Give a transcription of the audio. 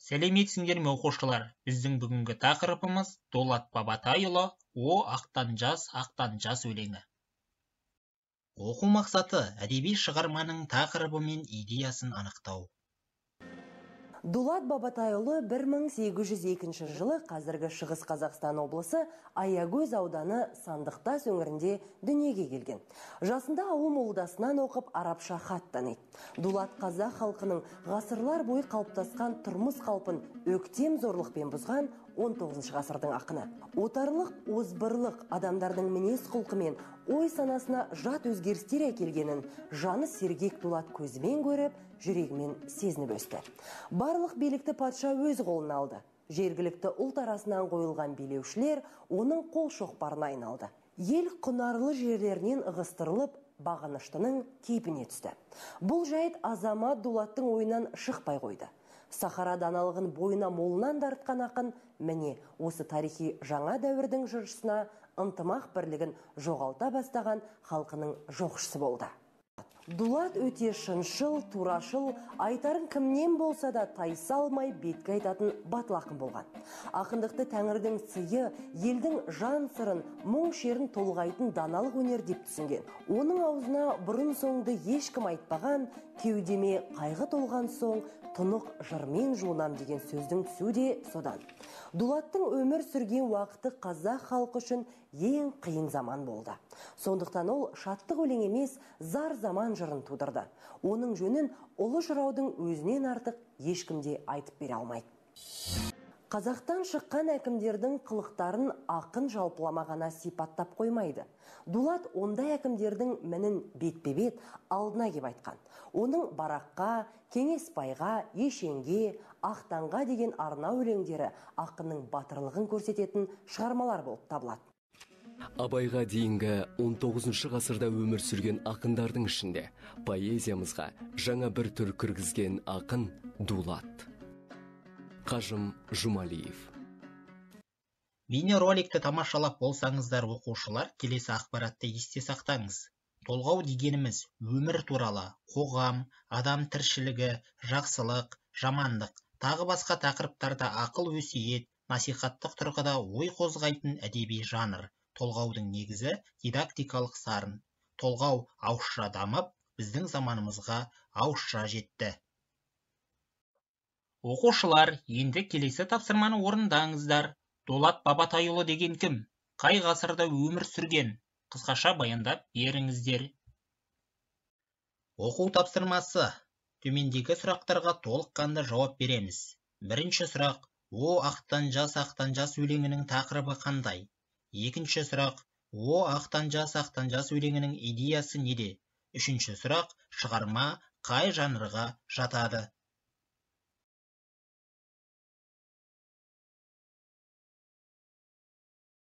Сәлеметсіңдер ме, оқушылар? Біздің бүгінгі тақырыбымыз Дулат Бабатайұлы «О ақтан жас, ақтан жас» өлеңі. Оқу мақсаты: әдеби шығарманың тақырыбы мен идеясын анықтау. Дулат Бабатайұлы 1802 жылы қазіргі Шығыс Қазақстан облысы Аягөз ауданы Сандықтас өңірінде дүниеге келген. Жасында ауыл молдасынан оқып, арабша хат таниды. Дулат қазақ халқының ғасырлар бойы қалыптасқан тұрмыс қалпын өктем зорлықпен бұзған 19 ғасырдың ақыны. Отарлық, озбырлық адамдардың мінез құлқы мен ой санасына жат өзгерістер әкелгенін жаны сергек Дулат көзімен көріп, жүрегімен сезініп өсті. Барлық билікті патша өз қолына алды. Жергілікті ұлт арасынан қойылған билеушілер оның қол шоқпарына айналды. Ел құнарлы жерлерінен ығыстырылып, бағыныштының кейпіне түсті. Бұл жайт азамат Дулаттың ойынан шықпай қойды. Сахара даналығын бойына молынан дарытқан ақын міне осы тарихи жаңа дәуірдің жыршысына ынтымақ бірлігін жоғалта бастаған халқының жоқшысы болды. Дулат өте шыншыл, турашыл, айтарын кімнен болса да тайсалмай бетке айтатын батыл ақын болған. Ақындықты тәңірдің сыйы, елдің жан сырын, мұң шерін толғайтын даналық өнер деп түсінген. Оның аузына бұрын соңды ешкім айтпаған, кеудеме қайғы толған соң тұнық жырмен жуынам деген сөздің түсуі де содан. Дулаттың өмір сүрген уақыты қазақ халқы үшін ең қиын заман болды. Сондықтан ол шаттық өлең емес, зар заман жырын тудырды. Оның жөнін ұлы жыраудың өзінен артық ешкім де айтып бере алмайды. Қазақтан шыққан әкімдердің қылықтарын ақын жалпылама ғана сипаттап қоймайды. Дулат ондай әкімдердің мінін бетпе-бет алдына кеп айтқан. Оның Бараққа, Кеңесбайға, Ешенге, Ақтанға деген арнау өлеңдері ақынның батырлығын көрсететін шығармалар болып табылады. Абайға дейінгі 19 ғасырда өмір сүрген ақындардың ішінде поэзиямызға жаңа бір түр кіргізген ақын Дулат. Қажым Жұмалиев. Бейнероликті тамашалап болсаңыздар, оқушылар, келесі ақпаратты есте сақтаңыз. Толғау дегеніміз өмір туралы, қоғам, адам тіршілігі, жақсылық, жамандық, тағы басқа тақырыптарда ақыл өсиет, насихаттық тұрғыда ой қозғайтын әдеби жанр. Толғаудың негізі дидактикалық сарын. Толғау ауызша дамып, біздің заманымызға ауызша жетті. Оқушылар, енді келесі тапсырманы орындаңыздар. Дулат Бабатайұлы деген кім? Қай ғасырда өмір сүрген? Қысқаша баяндап беріңіздер. Оқу тапсырмасы. Төмендегі сұрақтарға толыққанды жауап береміз. Бірінші сұрақ: «О ақтан жас, ақтан жас» өлеңінің тақырыбы қандай? Екінші сұрақ: «О ақтан жас, ақтан жас» өлеңінің идеясы неде? Үшінші сұрақ: шығарма қай жанрға жатады?